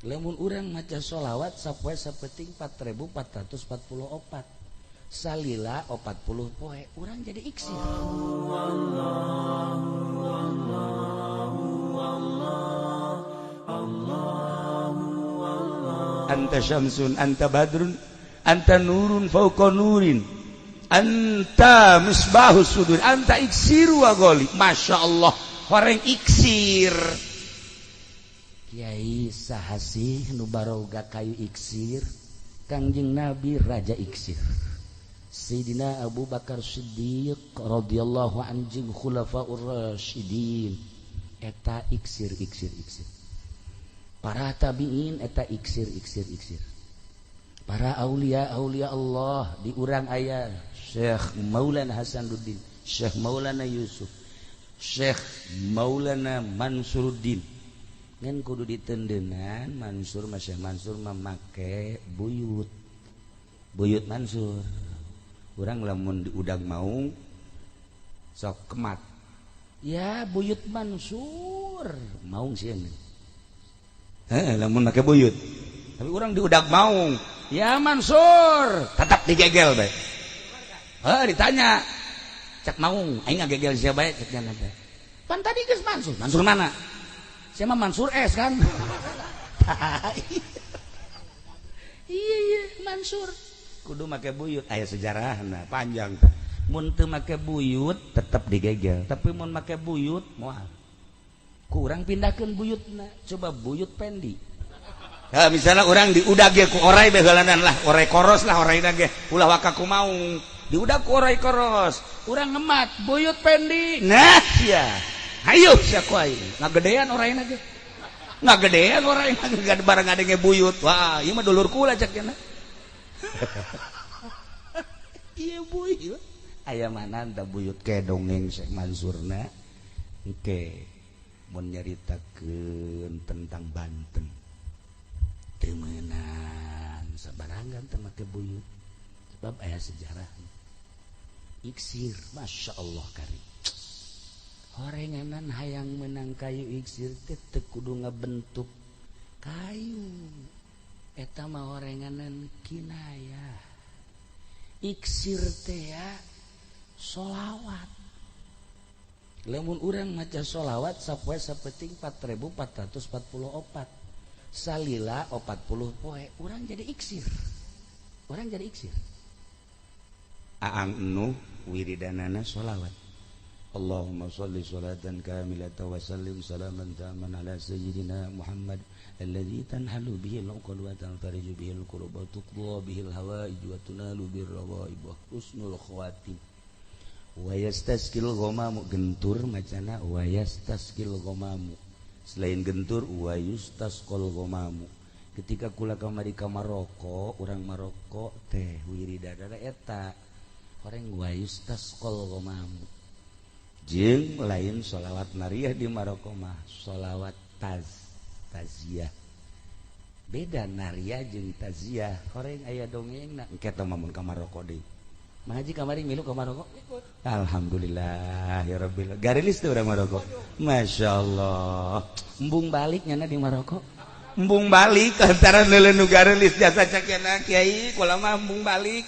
Lamun urang maca sholawat sapoe sapeting 4444 salila 40 poe urang jadi iksir. Anta syamsun anta badrun anta nurun fauqa nurin anta misbahus sudur anta iksiru wa ghali. Masya Allah, horeng iksir. Kiai sahasih nu baroga kayu iksir? Kangjeng Nabi raja iksir. Sayyidina Abu Bakar Siddiq radhiyallahu anhu jeung khulafaur rasyidin eta iksir iksir iksir. Para tabiin eta iksir iksir iksir. Para aulia aulia Allah di urang aya Syekh Maulana Hasanuddin, Syekh Maulana Yusuf, Syekh Maulana Mansuruddin. Ngan kudu ditendenan Mansur mah Syekh Mansur mah make buyut. Buyut Mansur. Urang lamun diudag maung sok kemat. Ya buyut Mansur, maung sieun. Heeh, lamun make buyut. Tapi urang diudag maung, ya Mansur, tetap digegel bae. Heuh ditanya. Cek maung, aing ngagegel sia bae cek nya teh. Pan tadi geus Mansur, Mansur mana? Saya mah Mansur S kan. Iya iya Mansur. Kudu make buyut, aya sejarahna panjang. Mun teu make buyut tetep digegel, tapi mun make buyut moal. Kurang pindahkeun buyutna, coba buyut Pendi. Ya, misalnya orang diudag ge ku orai baheulanan lah, orai koros lah oraina ge, ulah waka ku maung. Diudag ku orai koros, urang ngemat buyut Pendi. Nah sia. Hayu sia ku aing, ngagedean oraina ge. Ngagedean oraina ge barang ngadenge buyut. Wah, ieu mah dulur kula cek cenah. Ieu buyut. Aya mana da buyut ke dongeng Syekh Mansurna. Engke mun nyaritakeun tentang Banten. Teu meunang sabarangan teu make buyut. Sebab aya sejarah. Iksir, Masya Allah karim. Horenganan hayang menang kayu iksir teh teu kudu ngabentuk kayu. Eta mah horenganan kinayah. Iksir teh ya sholawat. Lamun urang maca sholawat sapoe sapeting 4444 salila 40 poe urang jadi iksir. Urang jadi iksir. Aang Nuh wiridanana sholawat. Allahumma sholli sholatan kamilatan wa sallim salaman taman ala sayyidina Muhammad alladzi tanhalu bihi al-uqad wa tanfariju bihi al-kurub wa tuqda bihi al-hawaij wa tunalu bir rawaib wa husnul khawatim. Wa yastaskil ghamamu, gentur macana wa yastaskil ghamamu. Selain gentur wa yustasqal ghamamu. Ketika kula kamari ka Maroko, urang Maroko teh wiridana eta horeng wa yustasqal ghamamu. Jeung lain sholawat nariyah di Maroko mah sholawat taziah. Beda nariyah jeung taziah. Horeng aya dongengna engke teh mun ka Maroko deui. Mang Haji kamari milu ka Maroko? Alhamdulillah ya rabbil. Garilis teh urang Maroko. Masyaallah. Embung balik nyana di Maroko. Embung balik antara leuleun nu garilis jasa cak cenah kiai kula mah embung balik.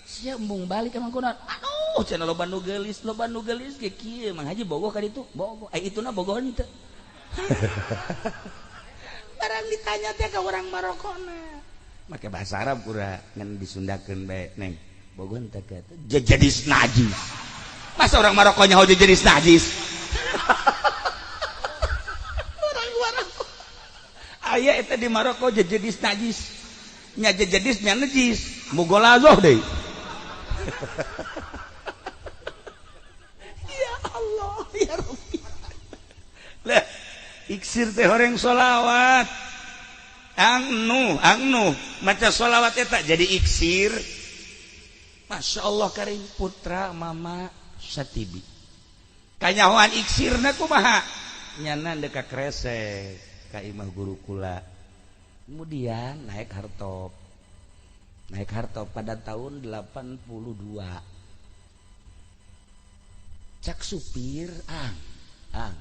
Sia embung balik emang kunaon? Aduh, cenah loba nu geulis, loba nu geulis ge kieu. Mang Haji bogoh ka ditu? Bogoh. Ai ituna bogoh henteu. Barang ditanya teh ka urang Marokona. Make bahasa Arab kura ngan disundakeun bae neng. Bogoh henteu ka jejedis najis. Masa orang Maroko nyaho jejedis najis? Orang Maroko. Aya eta di Maroko jejedis najis. Nya jejedis nya najis. Mugolazoh deui. Ya Allah ya Rabbi. Lah iksir teh horeng sholawat. Angnu angnu maca sholawat eta jadi iksir. Masya Allah karim putra mama Satibi. Kanyahoan iksirna kumaha? Nyana deka kresek ka imah guru kula. Kemudian naik hartop. Naik hartop pada tahun 82. Cak supir ang ang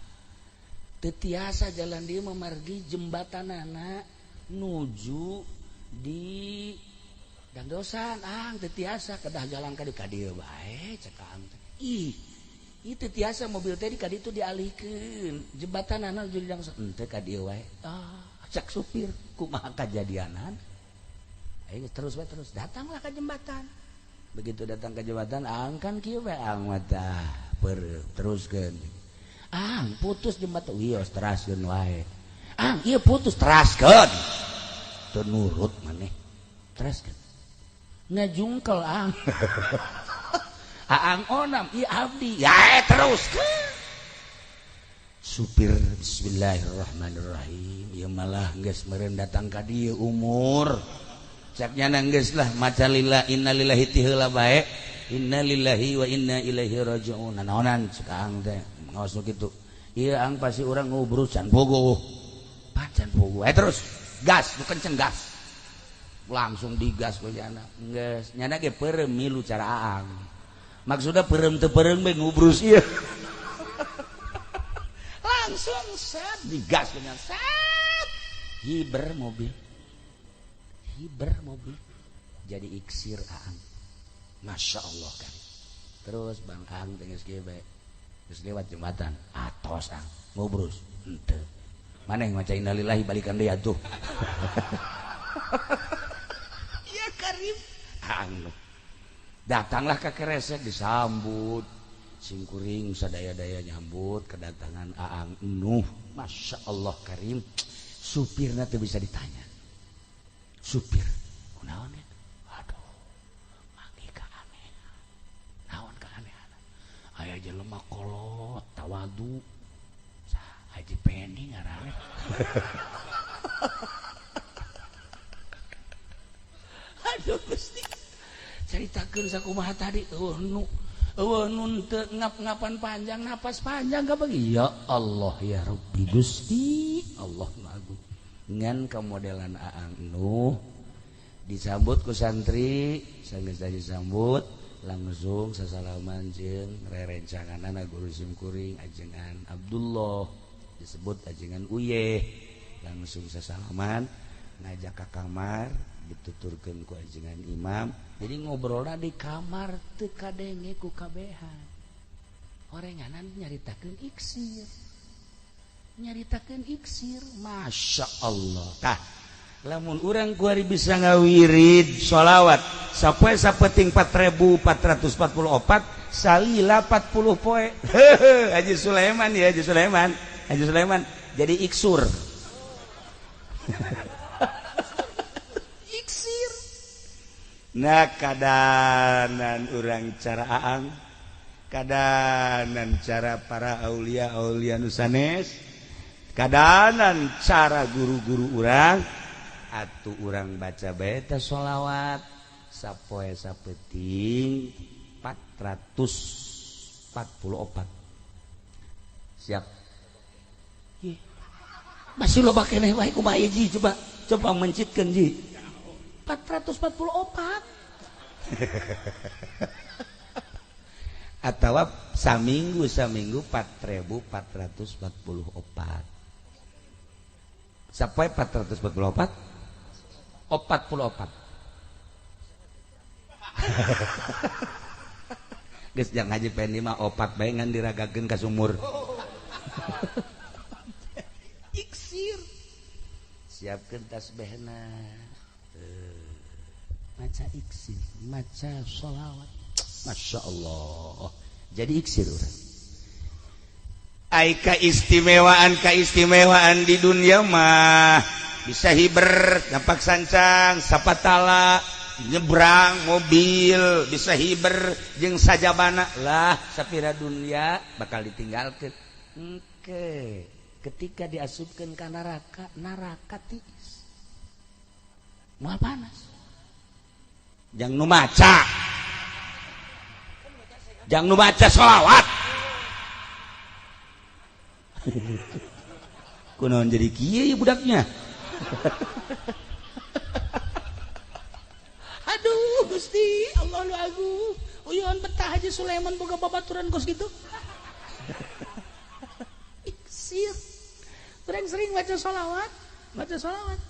teu tiasa jalan dia memargi jembatanana Nuju di dangdosan ang teu tiasa kedah jalan ka dieu bae cek ang teh. Ih, ieu teu tiasa mobil teh di ka ditu dialihkeun. Jembatanana nuju di dangdosan henteu ka dieu wae. Ah, cek supir kumaha kajadianan? Ayo terus bae terus datanglah ke jembatan. Begitu datang ke jembatan ang kan kieu bae ang mah tah teruskeun. Ang putus jembatan wios teraskeun wae. Ang ieu putus teraskeun. Teu nurut maneh. Teraskeun. Ngajungkel ang. Aang onam ieu abdi. Ya teruskeun. Supir bismillahirrahmanirrahim. Ieu malah geus meureun datang ka dieu umur. Caknya nangges lah maca lillah innalillahi ti heula bae innalillahi wa inna ilaihi rajiun naonan cek ang teh ngaos nu kitu ieu ang pasti urang ngubrus can bogoh pacan bogoh terus gas nu kenceng gas langsung digas ku nyana geus nyana ge peureum milu cara aang maksudna peureum teu peureum bae ngubrus ieu langsung set digas ku nyana set hiber mobil hiber mobil jadi iksir aang Masya Allah kan terus bang ang tengis kieu bae geus lewat jembatan atos ang ngubrus henteu mana yang maca innalillahi balikan deui atuh ya karim ang datanglah ke Keresek disambut singkuring sadaya-daya nyambut kedatangan Aang Nuh Masya Allah karim supirna teu bisa ditanya supir kunaon eta aduh manggih kaanehan naon kaanehan aya jelema kolot tawadu sah Haji Pendi ngaranna aduh Gusti caritakeun sakumaha tadi eueuh nu eueuh nu teu ngap-ngapan panjang napas panjang kabagi ya Allah ya Rabbi Gusti Allah nu agung ngan kemodelan Aang Nuh disambut ku santri sanggeus disambut langsung sasalaman jeung rerencanganana guru simkuring ajengan Abdullah disebut ajengan Uyeh langsung sasalaman ngajak ka kamar dituturkeun ku ajengan imam jadi ngobrolna di kamar teu kadenge ku kabehan horenganan nyaritakeun iksir nyaritakeun iksir Masya Allah tah lamun urang kuari bisa ngawirid sholawat sapoe sapeting 4444 salila 40 poe Haji Sulaiman ya Haji Sulaiman Haji Sulaiman jadi iksur iksir nah kadanan urang cara aang kadanan cara para aulia aulia nusanes kadanan cara guru-guru urang atuh urang baca bae teh sholawat sapoe sapeting 444 siap ye masih loba keneh wae kumaha ji coba coba mencitkeun ji 444 atawa saminggu saminggu 4444 sampai 444 44 geus jang Haji Pendi mah opat bae ngan diragakeun ka sumur iksir siapkeun tasbihna maca iksir maca sholawat Masya Allah jadi iksir urang ai kaistimewaan di dunia mah bisa hiber nampak sancang sapatala nyebrang mobil bisa hiber jeung sajabana lah sapira dunia bakal ditinggalkeun engke ketika diasupkeun ka neraka neraka tiis moal panas jang nu maca jang nu maca sholawat kunaon jadi kieu ya budaknya aduh Gusti Allah nu agung uyun betah Haji Sulaiman boga babaturan kos gitu iksir sering-sering baca sholawat baca sholawat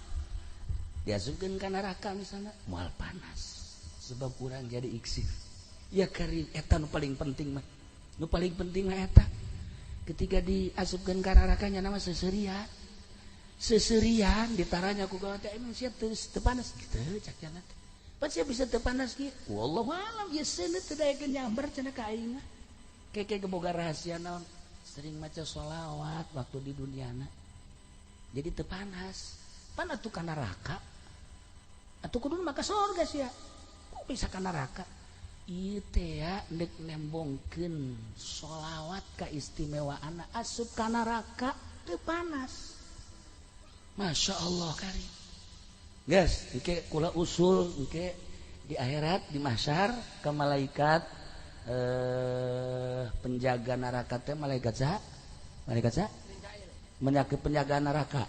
Diasupkeun ka neraka misalnya, moal panas sebab urang jadi iksir. Ya karim, eta nu paling penting mah. Nu paling penting mah eta. Ketika diasupkeun ka neraka nya nama seserian. Seserian ditaranya ku gawe teh, emang sia teu panas gitu cak nya teh. Pan sia bisa teu panas kieu. Wallahu alam, ya seuneu teu daekeun nyamber cenah ka aing mah. Keke geboga rahasia naon? Sering maca sholawat waktu di duniana. Jadi teu panas. Pan atuh ka neraka. Atuh kudu maka surga sia. Kok bisa ka neraka? Ieu teh ya ndek nembongkeun sholawat kaistimewaanna asup ka neraka teu panas. Masya Allah karim. Guys, engke kula usul engke di akhirat di mahsyar ke malaikat penjaga neraka teh malaikat saha? Malaikat saha? Menyakit penjaga neraka.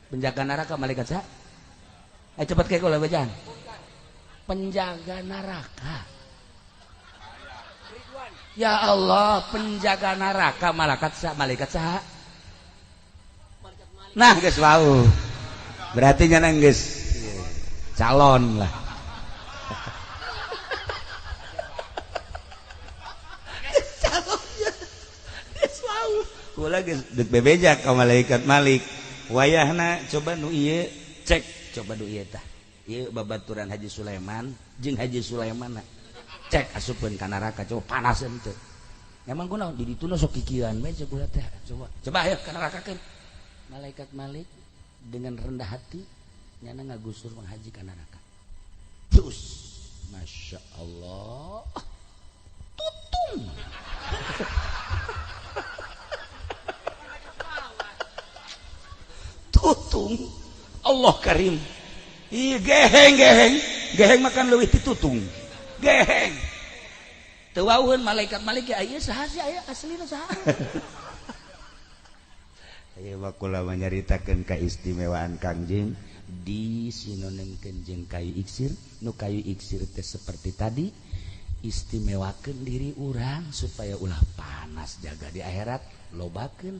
Penjaga neraka malaikat saha? Ayo cepat kayak kula bejaan. Penjaga neraka. Ya Allah, penjaga neraka malaikat saha? Malaikat saha? Nah, geus wau. Berarti nya geus calon lah. Calonnya geus wau. Kula geus deuk bebeja ka malaikat Malik. Wayahna coba nu ieu cek, coba nu ieu tah. Ieu babaturan Haji Sulaiman jeung Haji Sulaiman cek asupkeun ka neraka coba panas henteu. Emang kunaon di ditu sok kikieuan bae cek kula teh. Coba coba ayo ka nerakakeun. Malaikat Malik dengan rendah hati nyana ngagusur menghaji ka neraka. Terus Masya Allah tutung. Tutung Allah karim. Ih geheng geheng geheng makan leuwih ti tutung. Geheng. Teu wauheun malaikat Malik ya ieu saha sih aya aslina saha. Ayo kula menyaritakeun keistimewaan Kangjeng disinonimkeun jeung kayu iksir. Nu kayu iksir teh seperti tadi istimewakeun diri urang supaya ulah panas jaga di akhirat, lobakeun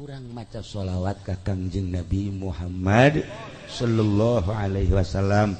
urang maca sholawat ka Kangjeng Nabi Muhammad sallallahu alaihi wasallam.